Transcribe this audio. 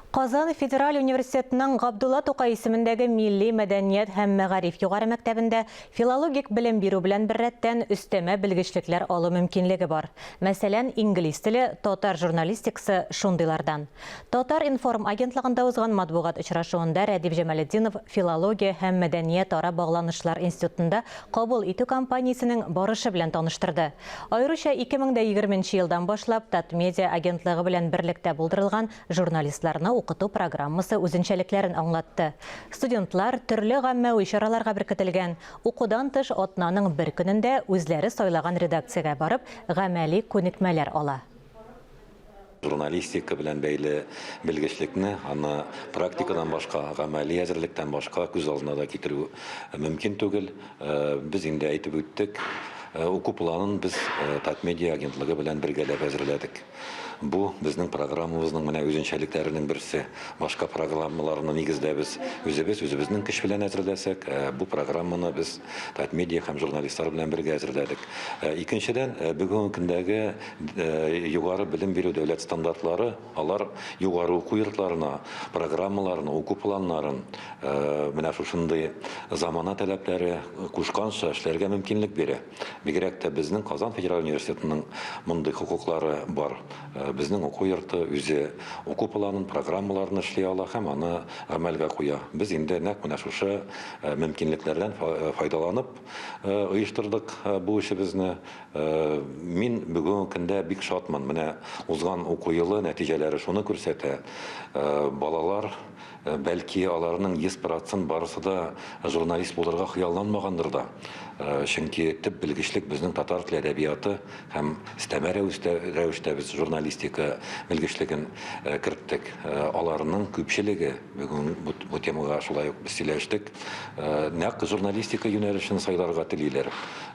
Казан федераль университетының Габдулла Тукай исемендәге милли мәдәният һәм мәгариф югары мәктәбендә филологик белем бирү белән беррәттән өстәмә белгечлекләр алу мөмкинлеге бар. Мәсәлән, инглиз теле, татар журналистикасы шундыйлардан. Татар-информ агентлыгында узган матбугат очрашуында Рәдиф Җамалетдинов Филология һәм мәдәниятара багланышлар институтында кабул итү кампаниясенең барышы белән таныштырды. Аеруча 2020 нче елдан башлап Татмедиа агентлыгы белән берлектә булдырылган Журналистларны укыту программасы үзенчәлекләрен аңлатты. Студентлар төрле гаммәви чараларга беркетелгән. Укудан тыш атнаның бер көнендә үзләре сайлаган редакциягә барып, гамәли күнекмәләр ала. Журналистика белән бәйле белгечлекне, аны практикадан башка, гамәли әзерлектән башка күз алдына да китерү мөмкин түгел. Без инде әйтеп үттек, уку планын без Татмедиа агентлыгы белән бергәләп әзерләдек. Бу, безнең программабызның менә үзенчәлекләренең берсе. Башка программаларны нигездә без үзебез, үзебезнең көч белән әзерләсәк, бу программаны без Татмедиа һәм журналистлар белән бергә әзерләдек. Икенчедән, бүгенге көндәге югары белем бирү дәүләт стандартлары, алар югары уку йортларына программаларын, уку планнарын менә шушындый замана таләпләре кушканча эшләргә мөмкинлек бирә. Бигрәк тә безнең Казан федераль университетының мондый хокуклары бар. Безнең уку йорты үзе уку планын, программаларын эшли ала һәм аны гамәлгә куя. Без инде нәкъ менә шушы мөмкинлекләрдән файдаланып оештырдык бу эшебезне. Мин бүгенге көндә бик шатмын. Менә узган уку елы нәтиҗәләре шуны күрсәтә, балалар Бәлки, аларның 100 процент барысы да журналист булырга хыялланмагандыр да. Чөнки төп белгечлек безнең татар теле әдәбияты һәм өстәмә рәвештә, рәвештә без журналистика белгечлеген керттек. Аларның күпчелеге, бүген бу, бу темага шулай ук без сөйләштек, нәкъ журналистика юнәлешен сайларга телиләр.